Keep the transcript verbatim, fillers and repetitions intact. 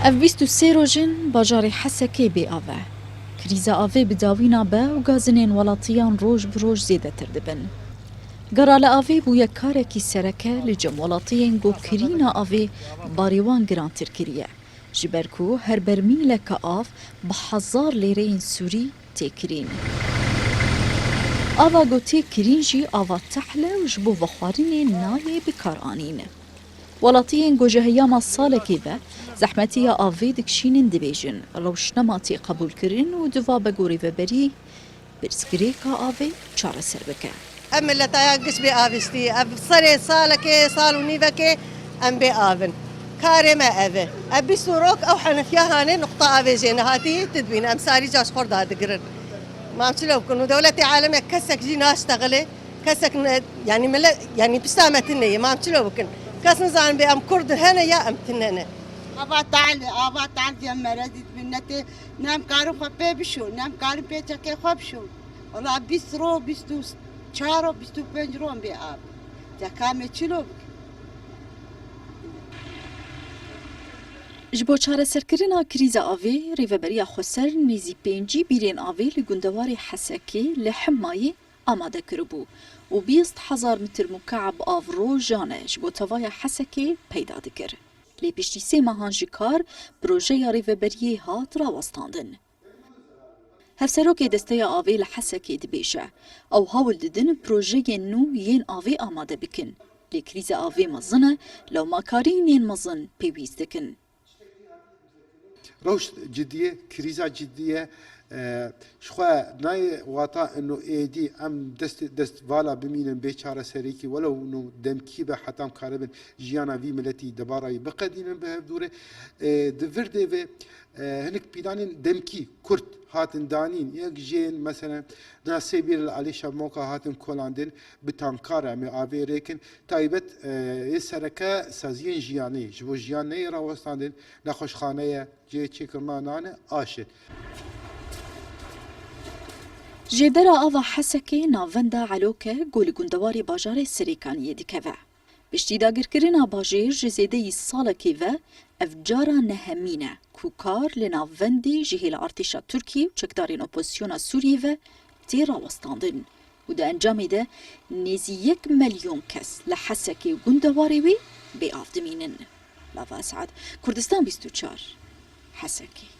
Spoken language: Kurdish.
Ev bîst û sê roj in bajarê Hesekê bê av e. Krîza avê bi dawî nabe û gazinên welatiyan roj bi roj zêdetir dibin. Gara li avê bûye karekî sereke li cem welatiyên ku kirîna avê barê wan girantir kiriye. Ji ber ku her bermîleke av bi hezar lêreyên sûrî tê kirîn. Ava ku tê kirîn jî ava tehl e û ji bo vexwarinê nayê bikaranîn. Welatiyên ku ji heyama salekê ve zehmetiya avê dikişînin dibêjin, rewş nema tê qebûlkirin û divabe ku rêveberî pirsgirêka avê çareser bike. Ev mileta ya giş bê avê jî, ev serê salekê, sal û nîvekê em bê av in. Karê me ev e. Ev bîst û rok ew henefiya hanê nuqta avê jê nehatî, tu dibîne, em sarî ca ji xwe radigirin. Mam çilo bikin û dewletê alemê kesek jî naştexile, kesek ne, yanî millet, yanî pişta me tune ye, mam çilo bikin. Kes nizanin bê em Kurd hene ya em tune ne. Ava tehl e, ava tehl diye merezî dibin, ne tê, ne em karin xwe pê bişon, ne em karin pê çekê xwe bişon. Wela bîst ro, bîst û çar ro, bîst û pênc ro em bê av. Ca ka me çilo bikin. Ji bo çareserkirina krîza avê, Rêveberiya Xweser nêzî pêncî bîrên avê li gundewarê Hesekê li Himayê amade kiribû û bîst hezar mitir mukeeb av rojane ji bo tevaya Hesekê peyda dikir. Lê piştî sê mehan ji kar, projeya rêveberiyê hat rawestandin. Hevserokê Desteya Avê li Hesekê dibêje, ew hewl didin projeyên nû yên avê amade bikin. Lê krîza avê mezin e, lewmakarînên mezin pêwîst dikin. Rewş cidî ye, krîza cidî ye. E, ji xwe nayê wata ino êdî em dest, dest vala bimînin bê çareserîkî, welew ino demkî be heta em karibin jiyana vî miletî debara wî biqedînin bi hevdûrê. E, di vir de ve, e, hinek pîlanên demkî kurt hatin danîn. Yek jê yên, meselen, di na sê bîr li alî Şemoka hatin kolandin, bi tankar em ê avê rêkin. Taybet, e, yê sereke saziyên jiyanê, ji bo jiyan neyê rawestandin, nexweşxane ye, cihê çêkirina nan e, aş e. Jêdera ava Hesekê navenda Elok e ku li gundewarê bajarê Serêkaniyê dikeve. Piştî dagirkirina bajêr ji zêdeyî salekê ve ev cara nehemîn e ku kar li navendê ji hêla artêşa Tirkiyê û çekdarên opozisyona Sûriyê ve tê rawestandin û di encamê de nêzî yek milyon kes li Hesekê û gundewarê wê bê av dimînin. Lava Esad, Kurdistan bîst û çar, Hesekê.